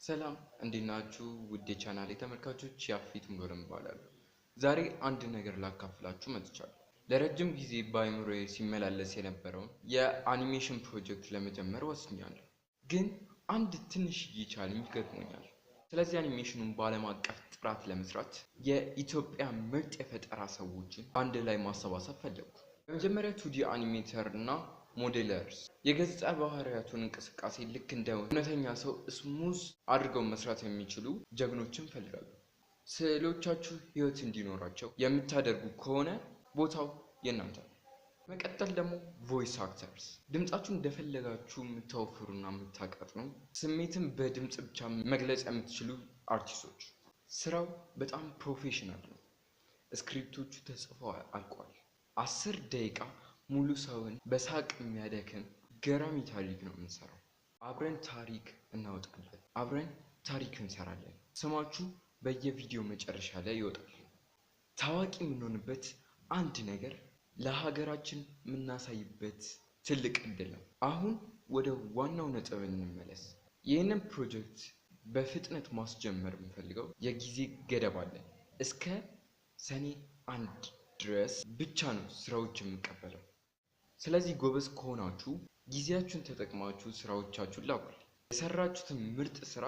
ሰላም፣ እንዴት ናችሁ? ውድ የቻናሌ ተመልካቾች፣ ያፌት ሙሉዓለም እባላለሁ። ዛሬ አንድ ነገር ላካፍላችሁ መጥቻለሁ። ለረጅም ጊዜ በአእምሮዬ ሲመላለስ የነበረውን የአኒሜሽን ፕሮጀክት ለመጀመር ወስኛለሁ። ግን አንድ ትንሽዬ challenge ገጥሞኛል። ስለዚህ አኒሜሽኑን በዓለም አቀፍ ጥራት ለመስራት የኢትዮጵያ ምርጥ የፈጠራ ሰዎችን አንድ ላይ ማሰባሰብ ፈለግኩ። በመጀመሪያ 2D animator እና modelers፣ የገጸ ባህሪያቱን እንቅስቃሴ ልክ እንደ እውነተኛ ሰው smooth አድርገው መስራት የሚችሉ ጀግኖችን እፈልጋለሁ። ስዕሎቻችሁ ሕይወት እንዲኖራቸው የምታደርጉ ከሆነ ቦታው የእናንተ ነው። መቀጠል ደግሞ voice actors፣ ድምጻችሁን እንደፈለጋችሁ የምታወፍሩና የምታቀጥኑ፣ ስሜትን በድምፅ ብቻ መግለጽ የምትችሉ አርቲስቶች። ስራው በጣም professional ነው። Script ኦቹ ተጽፈው አልቋል። 10 ደቂቃ ሙሉ ሰውን በሳቅ የሚያደክም ገራሚ ታሪክ ነው የምንሰራው። አብረን ታሪክ እናወጣለን። አብረን ታሪክ እንሰራለን። ስማችሁ በየቪዲዮ መጨረሻ ላይ ይወጣል። ታዋቂ የምንሆንበት አንድ ነገር ለሀገራችን የምናሳይበት ትልቅ እድል ነው። አሁን ወደ ዋናው ነጥብ እንመለስ። ይህንን ፕሮጀክት በፍጥነት ማስጀመር የምፈልገው የጊዜ ገደብ አለን። እስከ ሰኔ 1 ድረስ ብቻ ነው ስራዎች የምቀበለው። ስለዚህ ጎበዝ ከሆናችሁ ጊዜያችሁን ተጠቅማችሁ ስራዎቻችሁን ላኩልኝ። የሰራችሁትን ምርጥ ስራ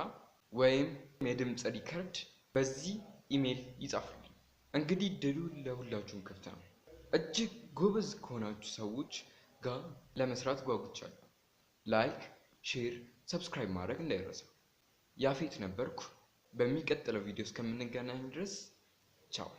ወይም የድምፅ record በዚህ ኢሜይል ይጻፉልኝ። እንግዲህ እድሉ ለሁላችሁም ክፍት ነው። እጅግ ጎበዝ ከሆናችሁ ሰዎች ጋር ለመስራት ጓጉቻለሁ። Like፣ share፣ subscribe ማድረግ እንዳይረሳ። ያፌት ነበርኩ። በሚቀጥለው ቪዲዮ እስከምንገናኝ ድረስ ቻው።